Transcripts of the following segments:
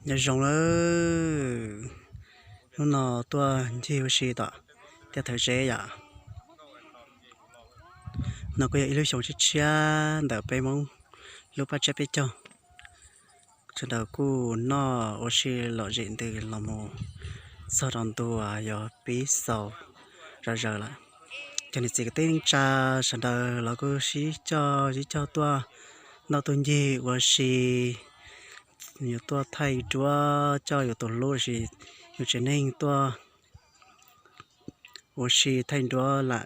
Nyob zoo lawm, hnub no tuaj ncig ua si tom Tiaj Thawv Zeb yom. No kuj yog ib lub xyoo tshiab tshiab ntawm peb Hmoob lub paj tsiab peb caug. Sawv daws kuj noj ua si lom zem ntws los mus txog rau ntua yuav pib xaus zom zaws lawm. Cov niam txiv kwv tij neej tsa sawv daws los kuj sib coj sib coj tuaj noj tuaj ncig ua si, yuav tuaj thaij duab coj yus tus hlub los sis yus tsev neeg tuaj ua si thaij duab lam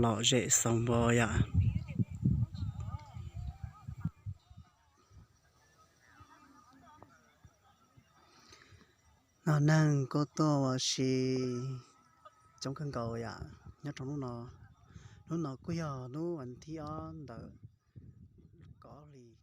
lom zem xaus npo yom. No neeg kuj tuaj ua si coob kawg nkaus yom nyob rau hnub no. Hnub no kuj yog hnub vas thib ob ntawm kaum ob hlis.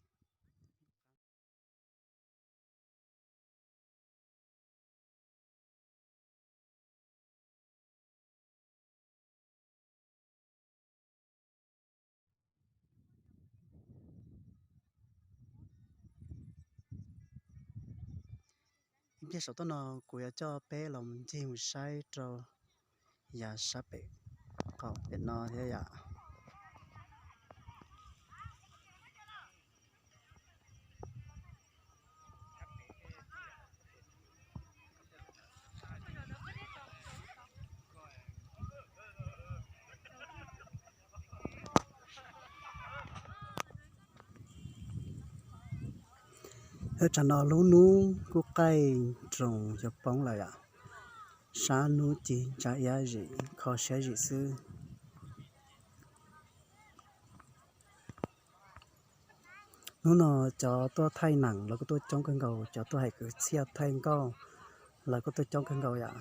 Ib pliag saum toj no kuv yuav coj peb los ncig mus saib rau yav sab pem qaum pem no thiab yom. Tam no lub hnub kuj qaij nroos yuav poob lawm yom. Sab hnub ci ntsa iab zim kho siab zim xwb. Hnub no cov tuaj thaij neem los kuj tuaj coob kawg nkaus, cov tuaj hais kwv txhiaj thaij nkauj los kuj tuaj coob kawg nkaus yom.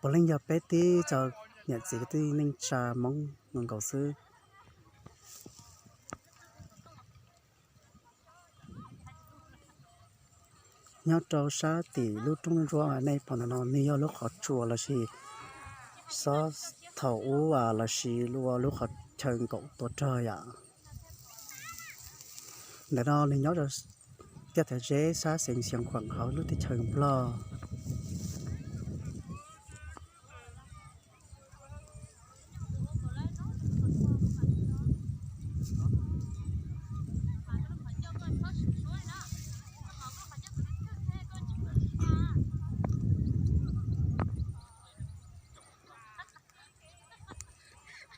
Puav leej yog peb tib tsoom niam txiv kwv tij neej tsa Hmoob nkaus nkaus xwb. Nyob rau sab tim lub roob ntsuab nej pom ntawm no nws yog lub qhov tsua los sis xob thaum ub los sis ua lub qhov chaw nkaum tua rog yom. Ntawm no nws nyob rau Tiaj Thawv Zeb sab xeev Xeev Khuam hauv lub teb chaws Nplog.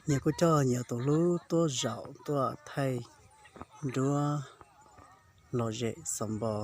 Nyias kuj coj nyias tus hlub tuaj zaum tuaj thaij duab lom zem xaus npo.